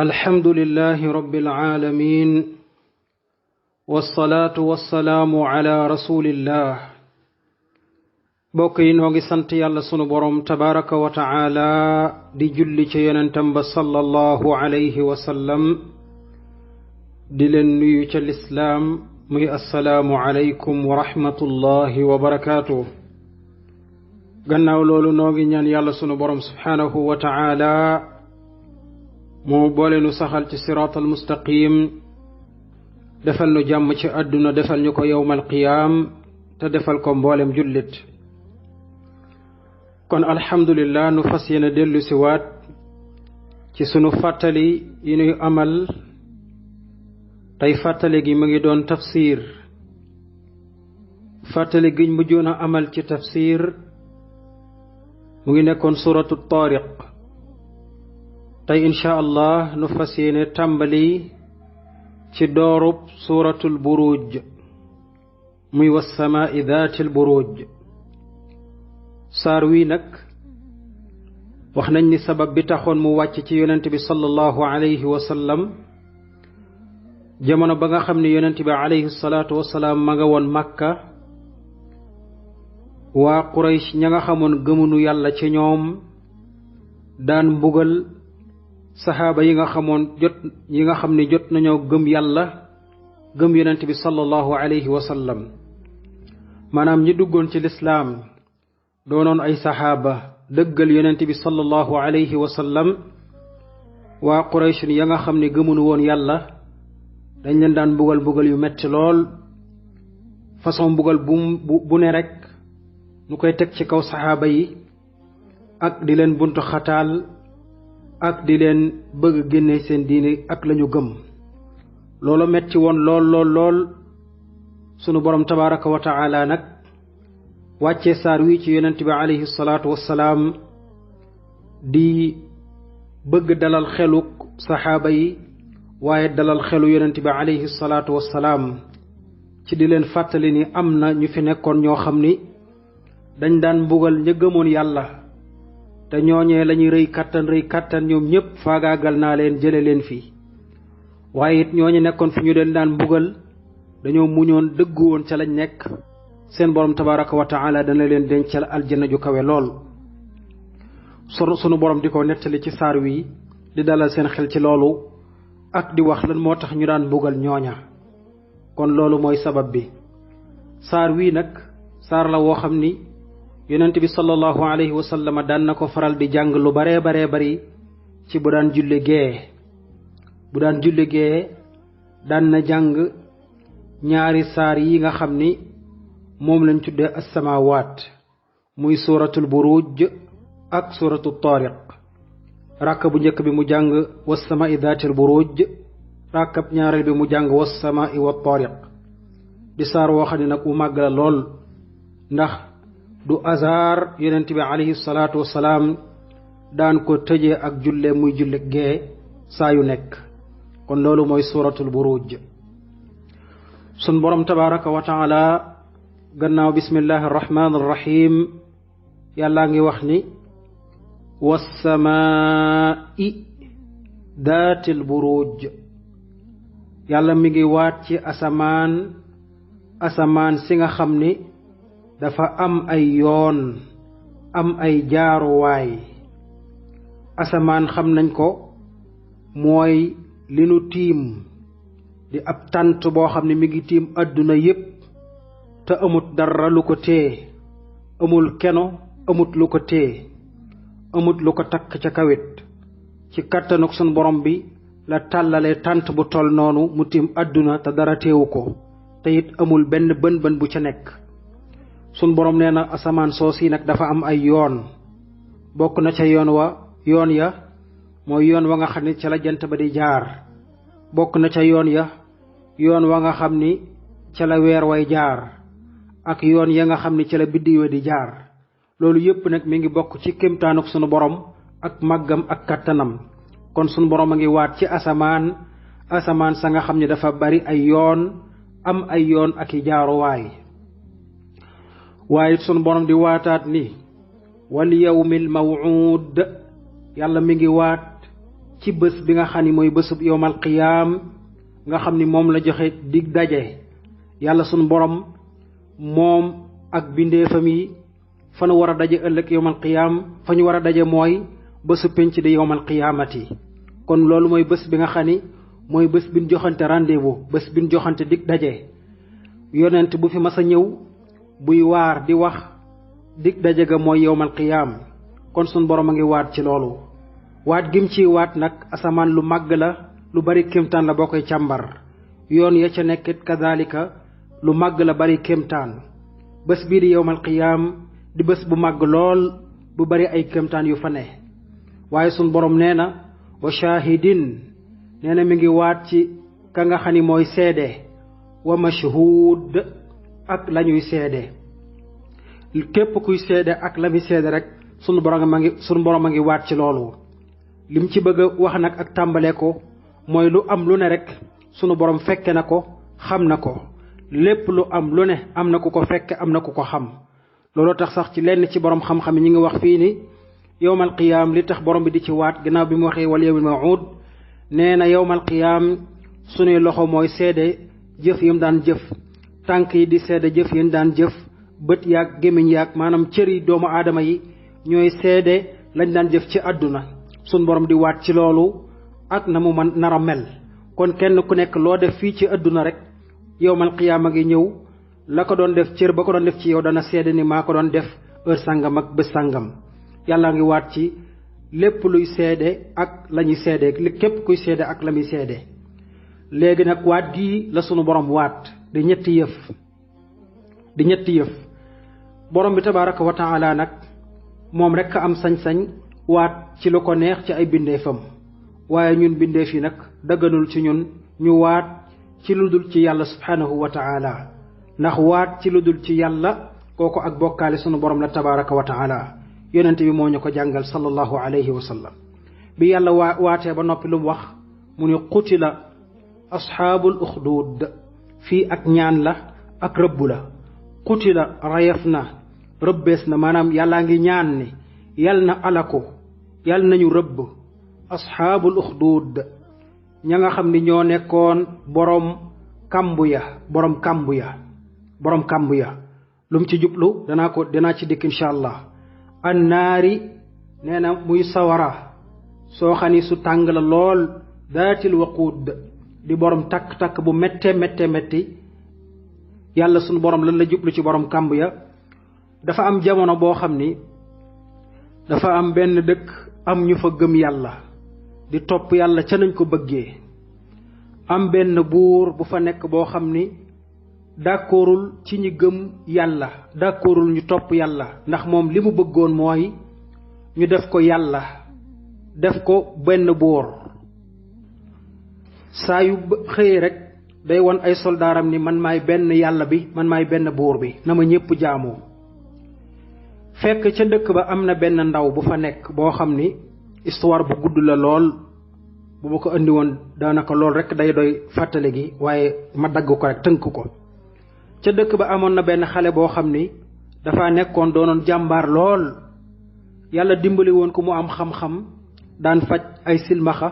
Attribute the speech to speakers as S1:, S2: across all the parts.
S1: الحمد لله رب العالمين والصلاة والسلام على رسول الله bokk yi noo ngi sant yàlla sunu borom tabaraka wa taala di julli ci yonentam ba sallallahu alayhi wa sallam di leen nuyu ca lislaam muy assalaamu alaykum wa rahmatullahi wa barakaatuh. gannaaw loolu noo ngi ñaan yàlla sunu borom subhaanahu wa taala moo boole nu saxal ci siraatal mustaqim defal nu jàmm ci àdduna defal ñu ko yawmal qiyaam te defal ko mboolem jullit. kon alhamdulillah nu fas yéene dellu si waat ci sunu fàttali yi nuy amal tey fàttali gi mu ngi doon tafsiir. fàttali giñ mujjoon a amal ci tafsiir mu ngi nekkoon suratu taariq. tey insha allah nu fas yéene tàmbali ci doorub suratul buruj muy wassamaa'i daatil buruj. saar wi nag wax nañ ni sabab bi taxoon mu wàcc ci yonent bi sallallahu alayhi wa sallam jamono ba nga xam ne yonent bi alayhi salaatu wasalaam ma nga woon Makka. waa Quraysh ña nga xamoon gëmunu yàlla ci ñoom daan mbugal saxaaba yi nga xam ne jot nañoo gëm yàlla gëm yonent bi sallallahu alayhi wa sallam, maanaam ñi duggoon ci lislaam doonoon ay saxaaba dëggal yonent bi sallallahu alayhi wa sallam. waa Quraysh ya nga xam ne gëmunu woon yàlla dañ leen daan mbugal yu metti lool, façon mbugal bu ne rek nu koy teg ci kaw saxaaba yi ak di leen buntu xataal ak di leen bëgg génne seen diine ak lañu gëm. loolu metti woon lool sunu borom tabaraka wa taala nag wàccee saar wi ci yonent bi alayhi salaatu wassalaam di bëgg dalal xelu saxaaba yi waaye dalal xelu yonent bi alayhi salaatu wassalaam ci di leen fàttali ni am na ñu fi nekkoon ñoo xam ni dañ daan mbugal ña gëmoon yàlla te ñooñee lañuy rëy kàttan ñoom ñépp faagaagal naa leen jële leen fi. waaye it ñooñu nekkoon fi ñu leen daan mbugal dañoo muñoon dëggu woon ca lañ nekk, seen borom tabaraka wa taala dana leen dencal aljanna ju kawe lool. sunu borom di ko nettali ci saar wi di dalal seen xel ci loolu ak di wax lan moo tax ñu daan mbugal ñooña. kon loolu mooy sabab bi. saar wi nag saar la woo xam ni yonent bi sallallahu alayhi wa sallam daan na ko faral di jàng lu baree bari ci bu daan julle gee daan na jàng ñaari saar yi nga xam ni moom lañ tuddee as-samaawaat muy suratul buruj ak suratul taariq. ràkka bu njëkk bi mu jàng was-samaa'i daatil buruj, ràkkab ñaareel bi mu jàng was-samaa'i wat taariq. di saar woo xam ne nag wu màgg la lool, ndax du azar yonent bi alayhi salaatu wassalaam daan ko tëjee ak julle muy julle gee saa yu nekk. kon loolu mooy suratul buruj. sun borom tabaraka wa taala gannaaw bismillahi arrahmani arrahim yàllaa ngi wax ni wassamaa'i daatil buruj. yàlla mi ngi waat ci asamaan si nga xam ni dafa am ay yoon am ay jaaruwaay. asamaan xam nañ ko mooy li nu tiim di ab tànt boo xam ne mi ngi tiim àdduna yépp te amut dara lu ko téye, amul keno, amut lu ko téye, amut lu ko takk ca kawit. ci kàttanuk sun borom bi la tàllalee tànt bu tol noonu mu tiim àdduna te dara téewu ko, te it amul benn bën bu ca nekk. sun borom nee na asamaan soosi nag dafa am ay yoon. bokk na ca yoon ya mooy yoon wa nga xam ni ca la jant ba di jaar. bokk na ca yoon wa nga xam ni ca la weer way jaar, ak yoon ya nga xam ni ca la biddiw di jaar. loolu yépp nag mi ngi bokk ci kéemtaanuk sunu borom ak màggam ak kàttanam. kon sunu borom a ngi waat ci asamaan sa nga xam ni dafa bari ay yoon, am ay yoon ak i jaaruwaay. waaye sunu borom di waataat ni wal yawmil maw'ud, yàlla mi ngi waat ci bés bi nga xam ni mooy bésub yowmal qiyaam nga xam ni moom la joxe dig daje yàlla sunu borom moom ak bindeefam yi fa nu war a daje ëllëg yowmal qiyaam fa ñu war a daje mooy bésu penc di yowmal qiyaamati kon loolu mooy bés bi nga xam ni mooy bés bi ñu joxante rendez-vous bés bi ñu joxante dig daje yonent bu fi mas a ñëw buy waar di wax dig daje ga mooy yowmal qiyaam kon sunu borom a ngi waat ci loolu waat gim ci waat nag asamaan lu màgg la lu bari kéemtaan la boo koy càmbar yoon ya ca nekkit kazalika lu màgg la bari kéemtaan bés bii di yowmal qiyaam di bés bu màgg lool bu bari ay kéemtaan yu fa ne waaye sunu borom nee na wa shahidin nee na mi ngi waat ci ka nga xam ni mooy seede wa mashhud ak la ñuy seede képp kuy seede ak la muy seede rek sunu borom a ngi waat ci loolu lim ci bëgg a wax nag ak tàmbale ko mooy lu am lu ne rek sunu borom fekke na ko xam na ko lépp lu am lu ne am na ku ko fekke am na ku ko xam looloo tax sax ci lenn ci borom xam-xam ñi ngi wax fii ni yowmal qiyaam li tax borom bi di ci waat ginnaaw bi mu waxee wal yawmil maw'ud nee na yowmal qiyaam sunuy loxo mooy seede jëf yim daan jëf tànk yi di seede jëf yim daan jëf bët yaag gémmiñ yaag maanaam cëri doomu aadama yi ñooy seede lañ daan jëf ci àdduna sun borom di waat ci loolu ak na mu man nar a mel kon kenn ku nekk loo def fii ci àdduna rek yowmal qiyaama ngi ñëw la ko doon def cër ba ko doon def ci yow dana seede ni maa ko doon def heure sàngam ak bés sàngam yàlla ngi waat ci lépp luy seede ak la ñuy seede képp kuy seede ak la muy seede léegi nag waat gii la sunu borom waat di ñetti yëf borom bi tabaaraka wa taala nag moom rek am sañ-sañ waat ci lu ko neex ci ay bindeefam waaye ñun bindeef yi nag dagganul ci ñun ñu waat ci lu dul ci yàlla subhanahu wa taala ndax waat ci lu dul ci yàlla kooku ak bokkaale sunu borom la tabaaraka wa taala yonent bi moo ñu ko jàngal sallallahu alayhi wa sallam bi yàlla waatee ba noppi lu mu wax mu ni qutila asxaabul uxduud fii ak ñaan la ak rëbb la qutila rayef na rëbbees na maanaam yàllaa ngi ñaan ni yal na alaku yal nañu rëbb asxaabul uxduud ña nga xam ni ñoo nekkoon borom kambu ya lu mu ci jublu danaa ci dikk insha allah annaari nee na muy sawara soo xam ni su tàng la lool daatil waquud di borom takk-takk bu métti yàlla sunu borom lan la jublu ci borom kamb ya dafa am jamono boo xam ni dafa am benn dëkk am ñu fa gëm yàlla di topp yàlla ca nañ ko bëggee am benn buur bu fa nekk boo xam ni d'accordul ci ñi gëm yàlla d'accordul ñu topp yàlla ndax moom li mu bëggoon mooy ñu def ko yàlla def ko benn buur saa yu xëyee rek day won ay soldaaram ni man maay benn yàlla bi man maay benn buur bi na ma ñépp jaamoo fekk ca dëkk ba am na benn ndaw bu fa nekk boo xam ni histoire bu gudd la lool bu ma ko andi woon daanaka lool rek day doy fàttali gi waaye ma dagg ko rek tënk ko ca dëkk ba amoon na benn xale boo xam ni dafa nekkoon doonoon jàmbaar lool yàlla dimbali woon ko mu am xam-xam daan faj ay silmaxa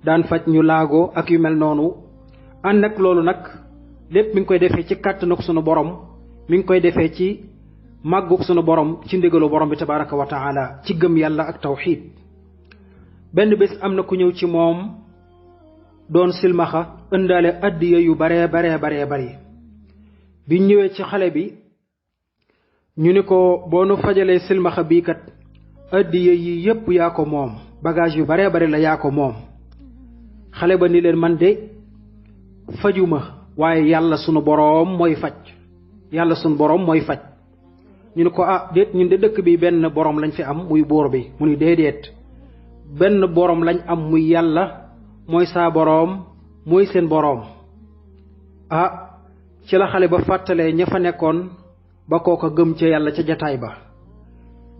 S1: daan faj ñu laagoo ak yu mel noonu ànd ak loolu nag lépp mi ngi koy defee ci kàttanuk sunu borom mi ngi koy defee ci màgguk sunu borom ci ndigalu borom bi tabaraka wa taala ci gëm yàlla ak tawxiid benn bés am na ku ñëw ci moom doon silmaxa ëndaale addiya yu baree bari bi ñëwee ci xale bi ñu ni ko boo nu fajalee silmaxa bii kat addiya yi yépp yaa ko moom bagage yu baree bari la yaa ko moom xale ba ni leen man de fajuma waaye yàlla sunu boroom mooy faj ñu ne ko déet ñun de dëkk bi benn boroom lañ fi am muy buur bi mu ni déedéet benn boroom lañ am muy yàlla mooy saa boroom mooy seen boroom ci la xale ba fàttalee ña fa nekkoon ba kooka gëm ca yàlla ca jataay ba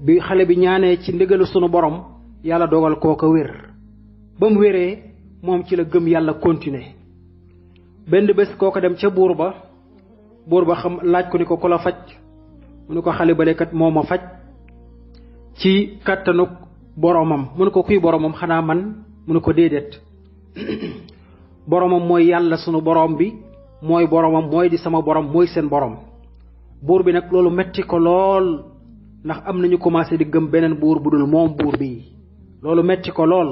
S1: bi xale bi ñaanee ci ndigalu sunu borom yàlla dogal kooka wér ba mu wéree moom ci la gëm yàlla continuer benn bés kooka dem ca buur ba xam laaj ko ni ko ku la faj mu ne ko xale balekat moo ma faj ci kàttanuk boromam mu ne ko kuy boromam xanaa man mu ne ko déedéet boromam mooy yàlla sunu borom bi mooy boromam mooy di sama borom mooy seen borom. buur bi nag loolu metti ko lool ndax am nañu commencé di gëm beneen buur bu dul moom buur bi loolu metti ko lool.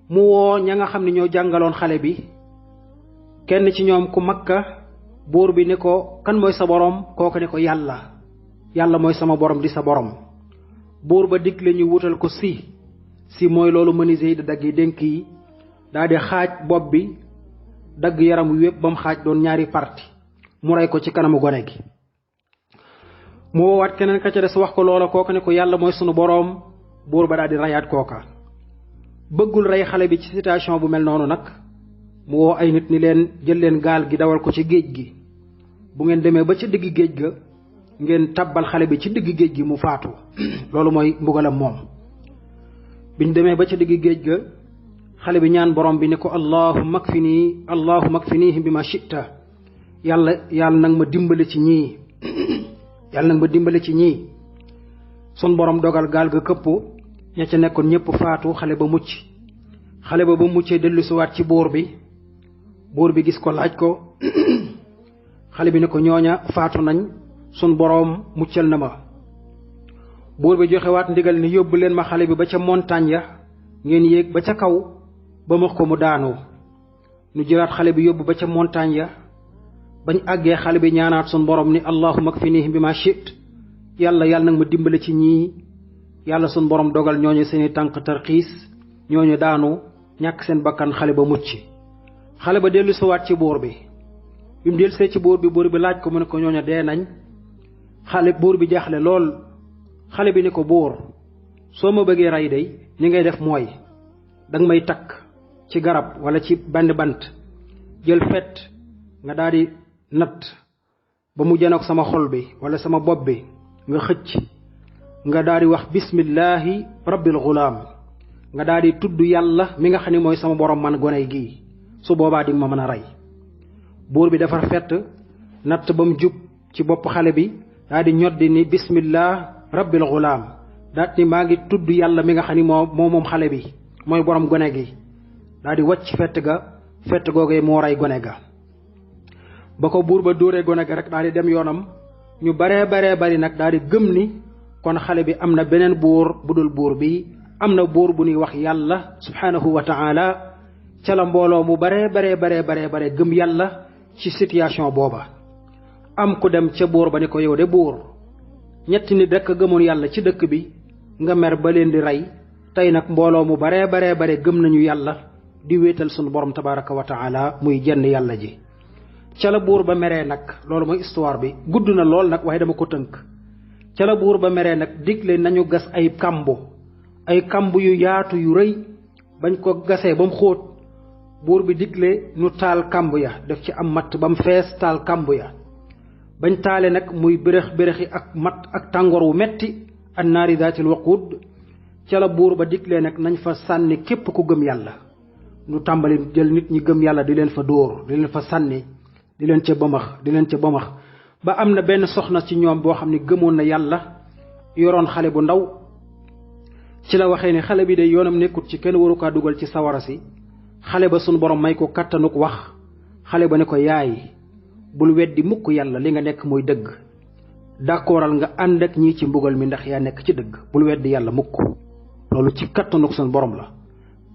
S1: mu woo ña nga xam ne ñoo jàngaloon xale bi kenn ci ñoom ku makka buur bi ne ko kan mooy sa borom kooku ne ko yàlla mooy sama borom di sa borom. buur ba digle ñu wutal ko si mooy loolu menuisier yi di dagg dénk yi daal di xaaj bopp bi dagg yaram wi yépp ba mu xaaj doon ñaari parti mu rey ko ci kanamu gone gi. mu woowaat keneen ka ca des wax ko loola kooka ne ko yàlla mooy sunu boroom. buur ba daal di reyaat kooka. bëggul rey xale bi ci situation bu mel noonu nag mu woo ay nit ni leen jël leen gaal gi dawal ko ci géej gi bu ngeen demee ba ca digg géej ga ngeen tabbal xale bi ci digg géej gi mu faatu loolu mooy mbugalam moom. biñ demee ba ca digg géej ga xale bi ñaan borom bi ne ko allahumma kfinihi bima shi'ta yàlla nag ma dimbale ci ñii yàlla nag ma dimbale ci ñii. sun borom dogal gaal ga këpp ña ca nekkoon ñëpp faatu xale ba mucc. xale ba muccee dellusiwaat ci buur bi gis ko laaj ko xale bi ne ko ñooña faatu nañ sun borom muccal na ma. buur bi joxewaat ndigal ni yóbbu leen ma xale bi ba ca montagne ya ngeen yéeg ba ca kaw ba max ko mu daanu. nu jëlaat xale bi yóbbu ba ca montagne ya bañ àggee xale bi ñaanaat sun borom ni allahumma kfinihim bima shi't yàlla nag ma dimbale ci ñii. yàlla sun borom dogal ñooñu seeni tànk tarxiis ñooñu daanu ñàkk seen bakkan xale ba mucc. xale ba dellu siwaat ci buur bi mu dellusee ci buur bi laaj ko mu ne ko ñooñu dee nañ. buur bi jaaxle lool. xale bi ne ko buur soo ma bëggee rey day ni ngay def mooy danga may takk ci garab wala ci benn bant jël fet nga daal di natt ba mu janoog sama xol bi wala sama bopp bi nga xëcc nga daal di wax bismillahi rabbil gulaam nga daal di tudd yàlla mi nga xam ne mooy sama borom man gone gii su boobaa di ma mën a rey. buur bi defar fett natt ba mu jub ci bopp xale bi daal di ñoddi ni bismillah rabbil gulaam daat ni maa ngi tudd yàlla mi nga xam ni moom xale bi mooy borom gone gi daal di wàcc fett googee moo rey gone ga. ba ko buur ba dóoree gone ga rek daal di dem yoonam. ñu baree bari nag daal di gëm ni kon xale bi am na beneen buur bu dul buur bi am na buur bu ñuy wax yàlla subhanahu wa ta'ala. ca la mbooloo mu bare gëm yàlla ci situation booba. am ku dem ca buur ba ni ko yow de buur ñetti nit rekk gëmoon yàlla ci dëkk bi nga mer ba leen di rey tey nag mbooloo mu bare gëm nañu yàlla di wéetal sunu borom tabaraka wa taala muy jenn yàlla ji. ca la buur ba meree nag loolu mooy histoire bi gudd na lool nag waaye dama ko tënk. ca la buur ba meree nag digle nañu gas ay kambu yu yaatu yu rëy bañ ko gasee ba mu xóot buur bi digle ñu taal kamb ya def ci am matt ba mu fees taal kamb ya. bañ taale nag muy bërëxi ak mat ak tàngoor wu metti an naari daatil waqud. ca la buur ba diglee nag nañ fa sànni képp ku gëm yàlla. ñu tàmbali jël nit ñi gëm yàlla di leen fa dóor di leen fa sànni di leen ca bamax ba am na benn soxna ci ñoom boo xam ne gëmoon na yàlla yoroon xale bu ndaw. ci la waxee ne xale bi de yoonam nekkut ci kenn waru kaa dugal ci sawara si. xale ba sunu borom may ko kattanuk wax. xale ba ne ko yaay bul weddi mukk yàlla li nga nekk mooy dëgg d'accordal nga ànd ak ñii ci mbugal mi ndax yaa nekk ci dëgg bul weddi yàlla mukk. loolu ci kattanuk sunu borom la.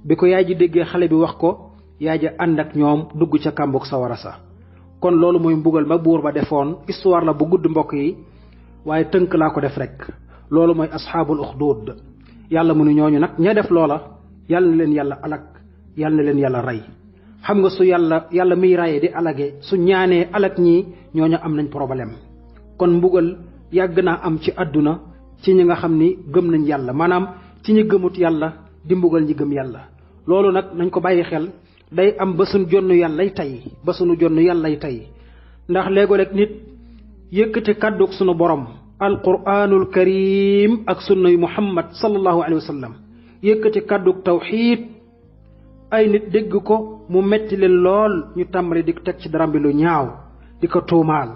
S1: bi ko yaay ji déggee xale bi wax ko yaay ji ànd ak ñoom dugg ca kàmbuk sawara sa. kon loolu mooy mbugal ma buur ba defoon. histoire la bu gudd mbokk yi waaye tënk laa ko def rek. loolu mooy asxaabul uxduud. yàlla mu nu ñooñu nag ña def loola yàlla na leen yàlla alak yàlla na leen yàlla rey. xam nga su yàlla miy rayee di alage su ñaanee alak ñii ñooñu am nañ problème. kon mbugal yàgg naa am ci àdduna ci ñi nga xam ni gëm nañ yàlla maanaam ci ñi gëmut yàlla di mbugal ñi gëm yàlla. loolu nag nañ ko bàyyi xel day am ba suñu jonn yàllay tey ndax léegoo rek nit yëkkati kàddug sunu borom alquranul karim ak sunnay muhammad sallallahu alayhi wa sallam yëkkati kàddug tawxiid ay nit dégg ko mu metti leen lool ñu tàmbali di teg ci daram bi lu ñaaw di ko tuumaal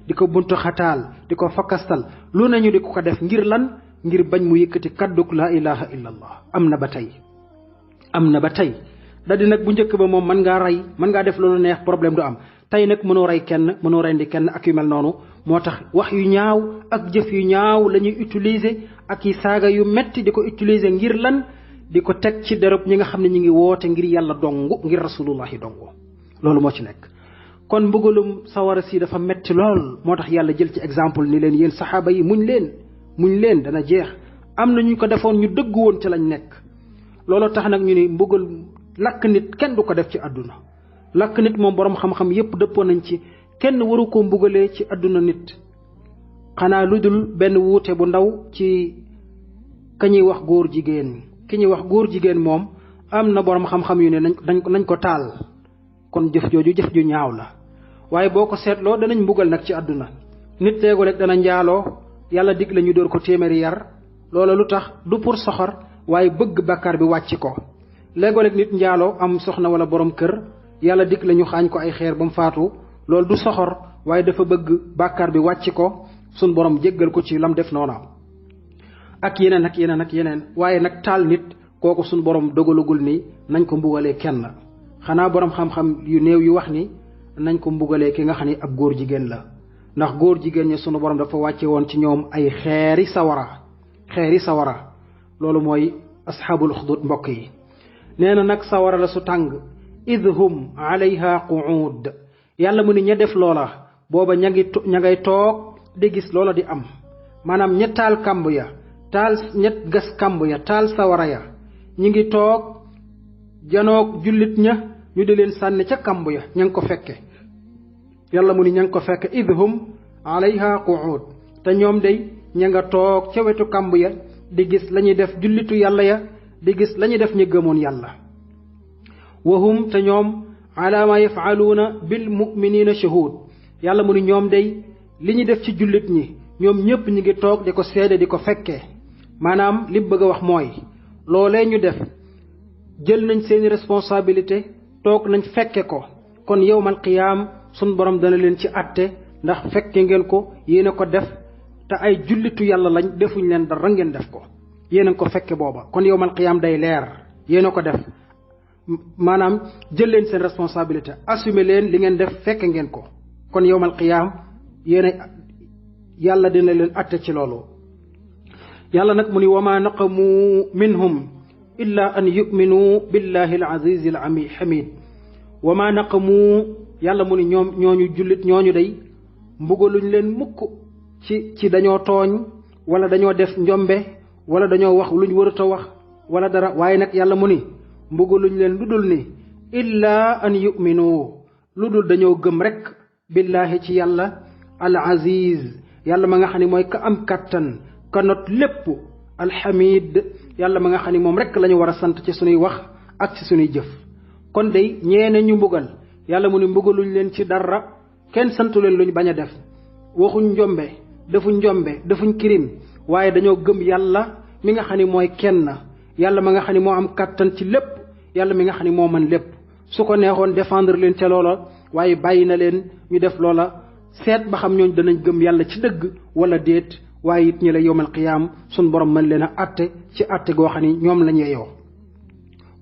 S1: di ko buntu xataal di ko fakkastal lu nañu di ko def ngir lan ngir bañ mu yëkkati kàddug laa ilaha illa allah am na ba tey. am na ba tey da di nag bu njëkk ba moom mën ngaa rey mën ngaa def loolu neex problème du am tey nag mënoo rey kenn mënoo rendi kenn ak yu mel noonu moo tax wax yu ñaaw ak jëf yu ñaaw la ñuy utiliser ak yi saaga yu metti di ko utiliser ngir lan di ko teg ci derub ñi nga xam ne ñi ngi woote ngir yàlla dong ngir rasulullahi dong loolu moo ci nekk. kon mbugalum sawara si dafa metti lool moo tax yàlla jël ci exemple ni leen yéen saxaaba yi muñ leen dana jeex am na ñu ko defoon ñu dëgg woon ci lañ nekk. loolu tax nag ñu ni mbugal lakk nit kenn du ko def ci àdduna lakk nit moom boroom xam-xam yépp dëppoo nañ ci kenn waru ko mbugalee ci àdduna nit xanaa lu dul benn wuute bu ndaw ci ka ñuy wax góor jigéen ki ñuy wax góor jigéen moom am na boroom xam-xam yu ne nañ ko taal kon jëf jooju jëf ju ñaaw la waaye boo ko seetloo danañ mbugal nag ci àdduna nit teegu rek dana njaaloo yàlla dig la ñu dóor ko téeméeri yar loola lu tax du pour soxor waaye bëgg bàkkaar bi wàcc ko léegoo-léeg nit njaaloo am soxna wala borom kër yàlla dig la ñu xaañ ko ay xeer ba mu faatu loolu du soxor waaye dafa bëgg bàkkaar bi wàcc ko sun borom jéggal ko ci lam def noona ak yeneen waaye nag taal nit kooku sun borom dogalagul ni nañ ko mbugalee kenn xanaa borom xam-xam yu néew yu wax ni nañ ko mbugalee ki nga xam ni ab góor jigéen la ndax góor jigéen ñi sunu borom dafa wàcce woon ci ñoom ay xeeri sawara loolu mooy asxaabul uxdud mbokk yi nee na nag sawara la su tàng id hum alayha qu'ud yàlla mu ni ña def loola booba ña ngay toog di gis loola di am maanaam ña taal kàmb ya ña gas kàmb ya taal sawara ya ñi ngi toog janoog jullit ña ñu di leen sànni ca kàmb ya ña ngi ko fekke yàlla mu ni ña ngi ko fekke id hum alayha qu'ud te ñoom day ña nga toog ca wetu kàmb ya di gis lañuy def jullitu yàlla ya di gis lañuy def ñi gëmoon yàlla wahum te ñoom ala ma yafaluuna bil muminina shahud yàlla mu ni ñoom day li ñu def ci jullit ñi ñoom ñépp ñi ngi toog di ko seede di ko fekkee maanaam li bëgg a wax mooy loolee ñu def jël nañ seeni responsabilité toog nañ fekke ko kon yawmal qiyaam sun borom dana leen ci atte ndax fekke ngeen ko yéen a ko def te ay jullitu yàlla lañ defuñ leen dara ngeen def ko yéen a ko fekke booba kon yawmal qiyaam day leer yéen a ko def maanaam jël leen seen responsabilité assumer leen li ngeen def fekke ngeen ko kon yawmal qiyaam yéen yàlla dina leen atte ci loolu yàlla nag mu ni wa ma naqamu minhum illa an yuminu billahi al aziz al hamid wa ma naqamu yàlla mu ni ñooñu jullit ñooñu day mbugaluñ leen mukk ci dañoo tooñ wala dañoo def njombe wala dañoo wax luñ wërata wax wala dara waaye nag yàlla mu ni mbugaluñ leen lu dul ni illa an yuminu lu dul dañoo gëm rek billahi ci yàlla al aziz yàlla ma nga xam ne mooy ka am kattan ka not lépp alhamid yàlla ma nga xam ne moom rek la ñu war a sant ci sunuy wax ak ci sunuy jëf kon day ñeene ñu mbugal yàlla mu ni mbugaluñ leen ci dara kenn santu leen luñ bañ a def waxuñ njombe defuñ kirim waaye dañoo gëm yàlla mi nga xam ne mooy kenn yàlla ma nga xam ne moo am kattan ci lépp yàlla mi nga xam ne moo mën lépp su ko neexoon défendre leen ca loola waaye bàyyi na leen ñu def loola seet ba xam ñooñ danañ gëm yàlla ci dëgg wala déet waaye it ñi la yowmal qiyaam sun borom mën leen a atte ci atte goo xam ni ñoom lañ yeyoo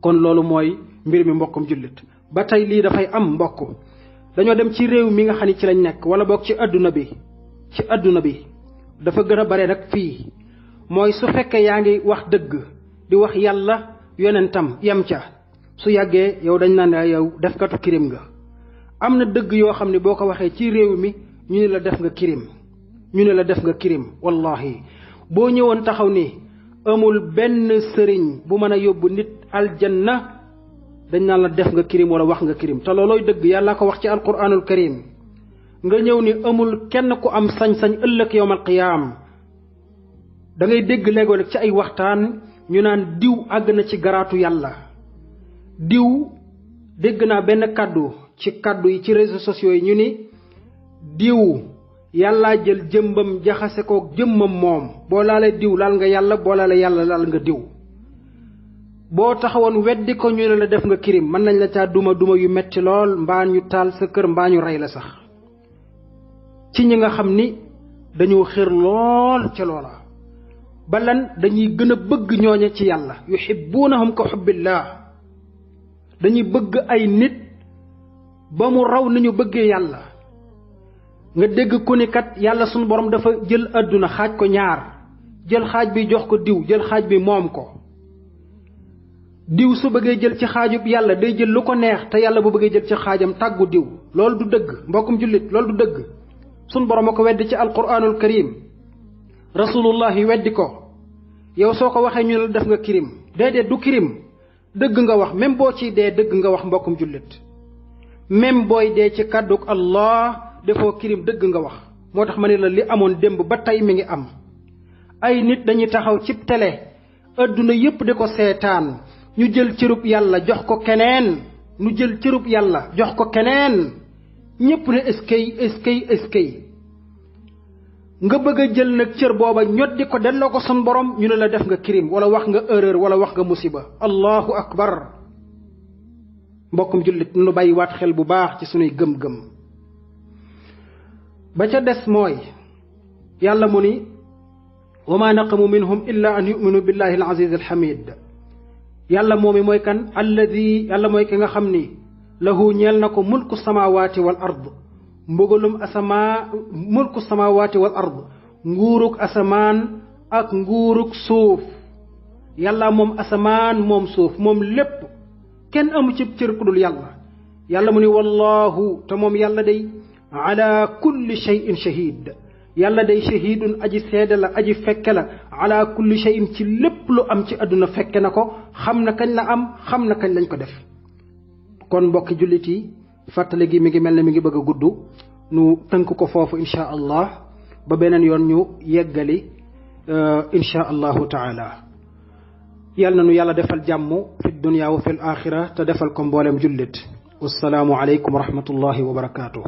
S1: kon loolu mooy mbir mi mbokkum jullit ba tey lii dafay am mbokk dañoo dem ci réew mi nga xam ni ci lañ nekk wala boog ci adduna bi dafa gën a bare nag fii mooy su fekkee yaa ngi wax dëgg di wax yàlla yonentam yem ca su yàggee yow dañ naan yow defkatu kirim nga am na dëgg yoo xam ne boo ko waxee ci réew mi ñu ne la def nga kirim wallahi boo ñëwoon taxaw ni amul benn sëriñ bu mën a yóbbu nit aljanna dañ naan la def nga kirim wala wax nga kirim te loolooy dëgg yàlla ko wax ci alquranul karim nga ñëw ni amul kenn ku am sañ-sañ ëllëg yawmal qiyaam da ngay dégg léegoo ci ay waxtaan ñu naan diw àgg na ci garaatu yàlla diw dégg naa benn kàddu yi ci réseaux sociaux yi ñu ni diw yàllaa jël jëmbam jaxase ko jëmmam moom boo laalee diw laal nga yàlla boo laalee yàlla laal nga diw boo taxawoon weddi ko ñu ne la def nga kirim mën nañ la caa duma yu metti lool mbaa ñu taal sa kër mbaa ñu rey la sax ci ñi nga xam ni dañoo xër lool ca loola balan dañuy gën a bëgg ñooñe ci yàlla yuhibbunahum ka hubbillah dañuy bëgg ay nit ba mu raw ni ñu bëggee yàlla. nga dégg ku ni kat yàlla sunu borom dafa jël àdduna xaaj ko ñaar, jël xaaj bi jox ko diw, jël xaaj bi moom ko. diw su bëggee jël ci xaajub yàlla day jël lu ko neex, te yàlla bu bëggee jël ci xaajam tàggu diw. loolu du dëgg mbokkum jullit, loolu du dëgg. sunu borom a ko weddi ci alquranul karim, rasulullahi weddi ko. yow soo ko waxee ñu la def nga kirim. déedéet du kirim, dëgg nga wax. même boo ciy dee dëgg nga wax mbokkum jullit. même booy dee ci kàddug Allah defoo kirim, dëgg nga wax. moo tax ma ne la li amoon démb ba tey mi ngi am. ay nit dañuy taxaw cib télé, adduna yépp di ko seetaan, ñu jël cërub yàlla jox ko keneen. ñu jël cërub yàlla jox ko keneen. ñépp ne eskay nga bëgg a jël nag cër booba ñoddi ko delloo ko sun borom, ñu ne la def nga kirim wala wax nga erreur wala wax nga musiba. allahu akbar. mbokkum jullit nu bàyyi waat xel bu baax ci sunuy gëm-gëm. ba ca des mooy yàlla mu ni wa ma naqamu minhum illa an yuminu billahi al aziz al hamid. yàlla moomi mooy kan? alladi, yàlla mooy ki nga xam ni lahu ñeel na ko mulku samawati wal ard, mbugalum mulku samawati wal ard, nguuruk asamaan ak nguuruk suuf. yàlla moom asamaan moom suuf moom lépp, kenn amu ci cër ku dul yàlla. yàlla mu ni wallahu, te moom yàlla day ala kulli shay'in shahid. yàlla day shahidun aji seede la, aji fekke la, ala kulli shay'in ci lépp lu am ci àdduna fekke na ko, xam na kañ la am, xam na kañ lañ ko def. kon mbokki jullit yi, fàttali gi mi ngi mel ne mi ngi bëgg a gudd. nu tënk ko foofu insha allah ba beneen yoon ñu yeggali insha allahu taala. yal na nu yàlla defal jàmm fi dunya wa fil axira te defal ko mboolem jullit. wassalaamu aleykum wa rahmatullahi wa barakaatuh.